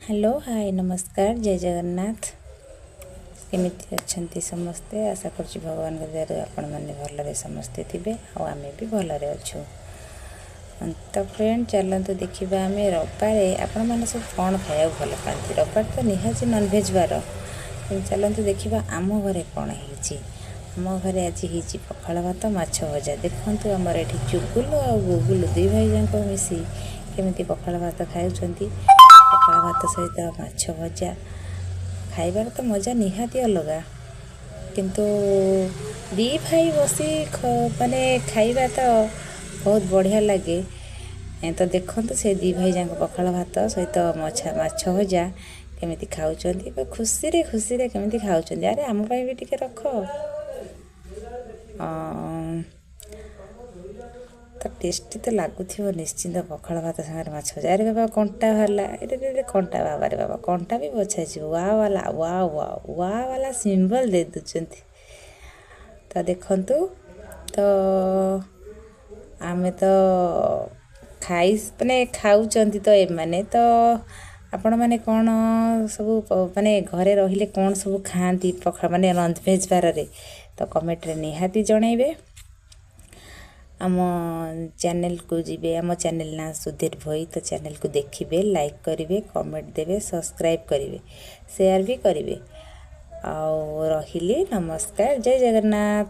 Hello, ହାଏ, ନମସ୍କାର, ଜୟ ଜଗନ୍ନାଥ। କେମିତି ଅଛନ୍ତି ସମସ୍ତେ? ଆଶା କରୁଛି ଭଗବାନଙ୍କ ଦୟାରୁ ଆପଣମାନେ ଭଲରେ ସମସ୍ତେ ଥିବେ ଆଉ ଆମେ ବି ଭଲରେ ଅଛୁ। ତ ଫ୍ରେଣ୍ଡ, ଚାଲନ୍ତୁ ଦେଖିବା ଆମେ ରବିବାରେ ଆପଣମାନେ ସବୁ କ'ଣ ଖାଇବାକୁ ଭଲ ପାଆନ୍ତି। ରବିବାର ତ ନିହାତି ନନଭେଜ୍ ବାର। ଚାଲନ୍ତୁ ଦେଖିବା ଆମ ଘରେ କ'ଣ ହେଇଛି। ଆମ ଘରେ ଆଜି ହେଇଛି ପଖାଳ ଭାତ, ମାଛ ଭଜା। ଦେଖନ୍ତୁ, ଆମର ଏଠି ଚୁଗୁଲୁ ଆଉ ଗୁଗୁଲୁ ଦୁଇ ଭାଇ ଯାକ ମିଶି କେମିତି ପଖାଳ ଭାତ ଖାଉଛନ୍ତି। ପଖାଳ ଭାତ ସହିତ ମାଛ ଭଜା ଖାଇବାର ତ ମଜା ନିହାତି ଅଲଗା, କିନ୍ତୁ ଦୁଇ ଭାଇ ବସି ମାନେ ଖାଇବା ତ ବହୁତ ବଢ଼ିଆ ଲାଗେ। ତ ଦେଖନ୍ତୁ, ସେ ଦୁଇ ଭାଇ ଯାକ ପଖାଳ ଭାତ ସହିତ ମାଛ ଭଜା କେମିତି ଖାଉଛନ୍ତି, ଖୁସିରେ ଖୁସିରେ କେମିତି ଖାଉଛନ୍ତି। ଆରେ, ଆମ ପାଇଁ ବି ଟିକେ ରଖ। ତ ଟେଷ୍ଟି ତ ଲାଗୁଥିବ ନିଶ୍ଚିନ୍ତ ପଖାଳ ଭାତ ସାଙ୍ଗରେ ମାଛ ଭଜା। ଆରେ ବାବା, କଣ୍ଟା ବାହାରିଲା। ଏରେ କଣ୍ଟା, ବାବାରେ ବାବା, କଣ୍ଟା ବି ବଛାଯିବ। ୱା ବାଲା ୱା ୱା ୱା ବାଲା ସିମ୍ବଲ୍ ଦେଇ ଦେଉଛନ୍ତି। ତ ଦେଖନ୍ତୁ, ତ ଆମେ ତ ଖାଇ ମାନେ ଖାଉଛନ୍ତି ତ ଏମାନେ। ତ ଆପଣମାନେ କ'ଣ ସବୁ ମାନେ ଘରେ ରହିଲେ କ'ଣ ସବୁ ଖାଆନ୍ତି ପଖାଳ ମାନେ ନନଭେଜ୍ ବାରରେ, ତ କମେଣ୍ଟରେ ନିହାତି ଜଣାଇବେ। ଆମ ଚ୍ୟାନେଲକୁ ଯିବେ, ଆମ ଚ୍ୟାନେଲ ନାଁ ସୁଧୀର ଭୋଇ। ତ ଚ୍ୟାନେଲକୁ ଦେଖିବେ, ଲାଇକ୍ କରିବେ, କମେଣ୍ଟ ଦେବେ, ସବସ୍କ୍ରାଇବ୍ କରିବେ, ସେୟାର ବି କରିବେ। ଆଉ ରହିଲି, ନମସ୍କାର, ଜୟ ଜଗନ୍ନାଥ।